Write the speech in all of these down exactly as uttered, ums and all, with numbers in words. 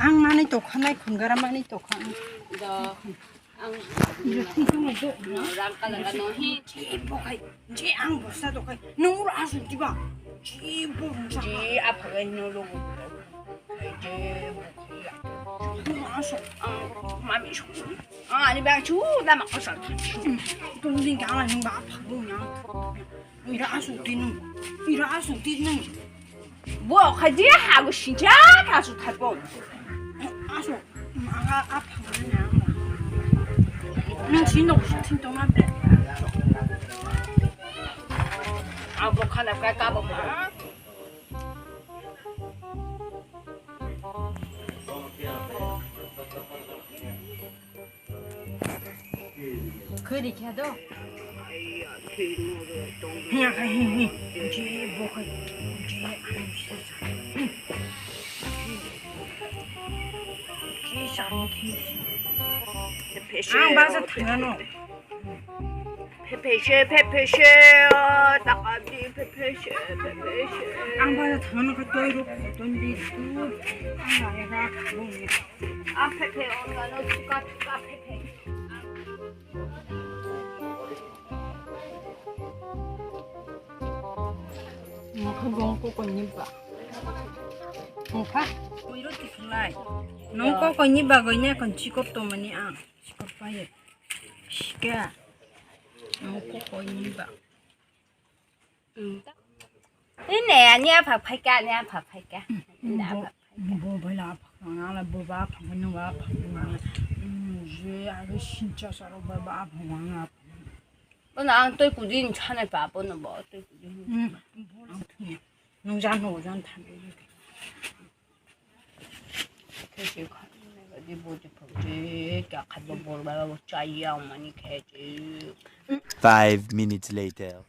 Ang manwi tokha, nai khungara manwi tokha. Do, ang Iro thwi tongwi do. Rang kalang ano hi. Je bokhai, je ang bosta tokhai. Nung ura asuk diba. Je bo bungsa. Je aphagai no logo. Je bokhai. Nung asuk. Ang mami sok. Ang ani bang chu da ma kosa. Tungding ka ala nung ba aphagai ya. Ira asuk di nung. Ira asuk di nung. Bo khaji hago sincha kasu thapo. Asu, aga aphang na. Nang sino sin to ma be. Abo khana kai ka bo. Khwrwi khe do. Hiya khai hi hi. Je bo khai. Je ang se sa. Je sa ni khi. Ang ba sa thangano. Phe phe she, phe phe she, ta ka di, phe phe she, phe phe she. Ang ba sa thangano ka toi ro ton di tu. Ang ba ya ka. Ang phe phe on ga no tuka tuka phe phe. Nokha bong ko koni ba. Nokha. Ui ro tiklai. Nong ko koni ba goi ne kon chikop to mani ang. Chikop pa ye. Shika. Nong ko koni ba. Ini ani apa phaika, ani apa phaika. Ini apa phaika. Bo bai la apa phang, ala bo ba apa phang, no ba apa phang. Je aga sincha saro ba ba apa phang. Bono ang twi kudin chane pa bono bo twi kudin. Nung jan no jan than. Khe se kha, di bo di phang je, kya khat bo bol ba bo chai ya mani khe je. Five minutes later.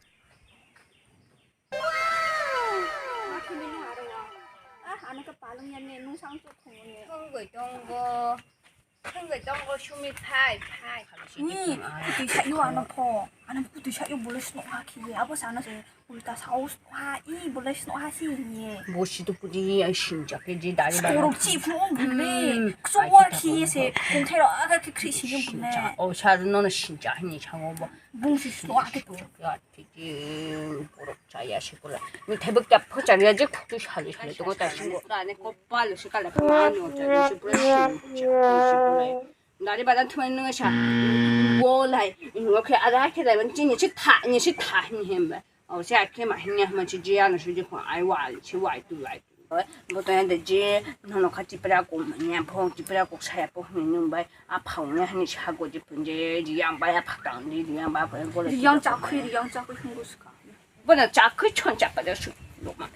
Ah, ano ka palung yan ne, nung sang chuk thung ne. Thung goi tong bo. Thung goi tong bo sumi phai, phai. Ni, twi sa yo ano pho. Ano pho twi sa yo bole sno ha khi. Abo sa ano se. Ulta saus ha i bolai sno ha si ye. Bo si tu puji ai sinjak ke je dari ba. Sorok chi phu ong bune. Hmm. Kso war khi ye se. Kung thero aga ke khri si ong bune. O sar no no sinjak ni chango bo. Bung si sno ha ke to. Ya ti ti borok chaya se kola. Ni thebek ta pho chari ya je khutu sali sali to ta si. Ta ne kopal se kala ma no ta si pura sinjak. Dari ba dan thumai nung sa. Bo lai. Ngo khe ada khe dai ban chini si tha ni si tha ni hem ba. O se akhe ma hinya ma chi jia no suji khon ai wal chi wai tu wai tu. Bo to yande je no no kha Tipra ko manya phong Tipra ko saya po ni nung bai a phong ne hani sa go je pun je yang bai a phak tang di yang ba ko ko le. Yang cha khui yang cha khui hung go ska. Bo na cha khui chon cha pa da su lo ma.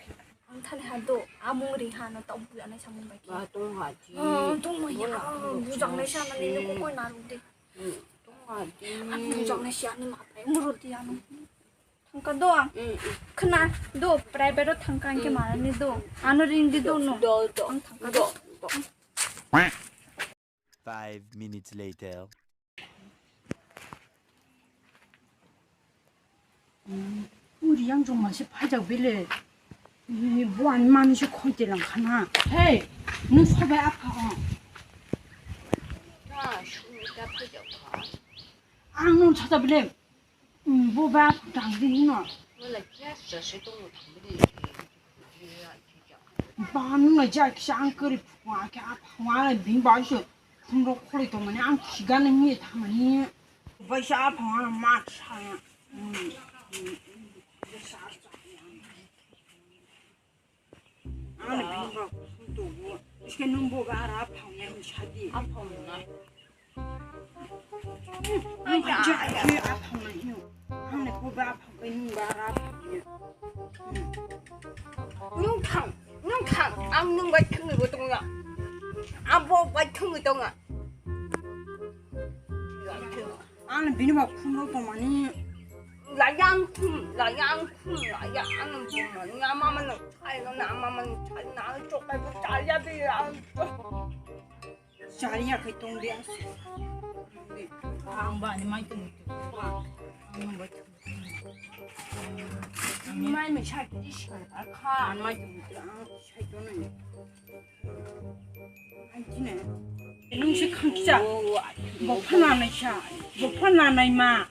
Ang thani ha do amung ri ha no tong pu anai samung bai. Ba tong ha ji. Tong ma ya bujang nai sa na ni ko koi na ru de. Tong ha ji. Bujang nai sa ni ma pai muru di ano. Thangka do ang. Khna do private o thangka ang ke mara ni do. Ano ring di do no. Do do. Ang thangka do. Five minutes later. Uri yang jong masi phajak bile. Bo ani mami se khoi te lang khana. Hey, nung sobai apha o. Ang nung sata bile. Bo ba tang di no. Ba nung na ja kisa ang kari phwa ke a phwa bing ba se. Khumro kholi to mane ang khiga na ni tha mani. Ba sa phwa ma sa. Ani bini ba khum tongo. Iske nung bo ga ara phang ya ni sadi. A phang na. Nung ja ke a phang na hiyo. Ani bo ba phang kai nung ba ara phang ya. Nung thang, nung thang. Ang nung bai thang ni bo tong ya. Ang bo bai thang ni tong ya. Ang bini ba khum ro tong mani. Layang khum, layang khum, layang ang khum mani. Ama mani chai no na, ama mani chai na. Chok kai bu chai ya bi ang. Chai ya kai tong bi ang. Ang ba ni mai tong. Ang ba. Mai mai chai ki shi ka kha. Ang mai tong. Ang chai tong ni. Ang ji Nung se khangkisa. Bo phana naisa. Bo phana naima.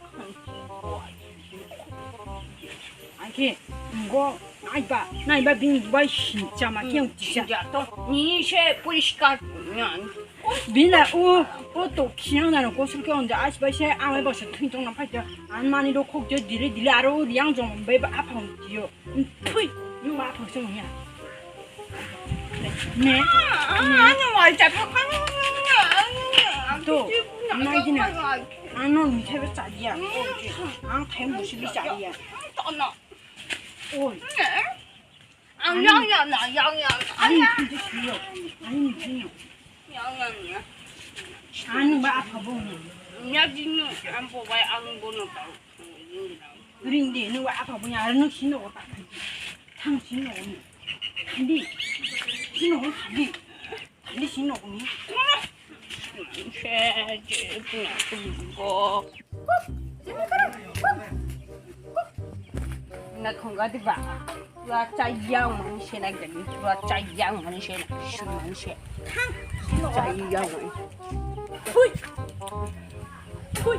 Aike ngo naiba naiba bini bai sincha ma kiyang tisa. Sincha to ni se poriskar. Bina o o to kiyang na ko sul kiyang ja as bai se amai bo se thin tong na phai ja. An mani do khok je dire dire aro riang jong bai ba aphang tiyo. Thui, nung ma aphang sung ya. Ne? Ano wal cha pa kan. To, nai dina. Ano mi thai ba cha dia. Ang thai mo si bi cha dia. Oi. Ang yang yang na yang yang. Ani ni thai sung yo. Ani ni thai yo. Yang yang ya. Ani ba apha bo ni. Ya dinu ang bo bai ang bo no pa. Ring de, nung wa apa punya, nung sino ko tak. Thang sino ko ni. Thandi. Sino ko thandi. Thandi sino ko ni. Na khonga di ba. Wa cha yang man se na gani. Wa cha yang man se na. Sino man se. Cha yang man. Hui. Hui.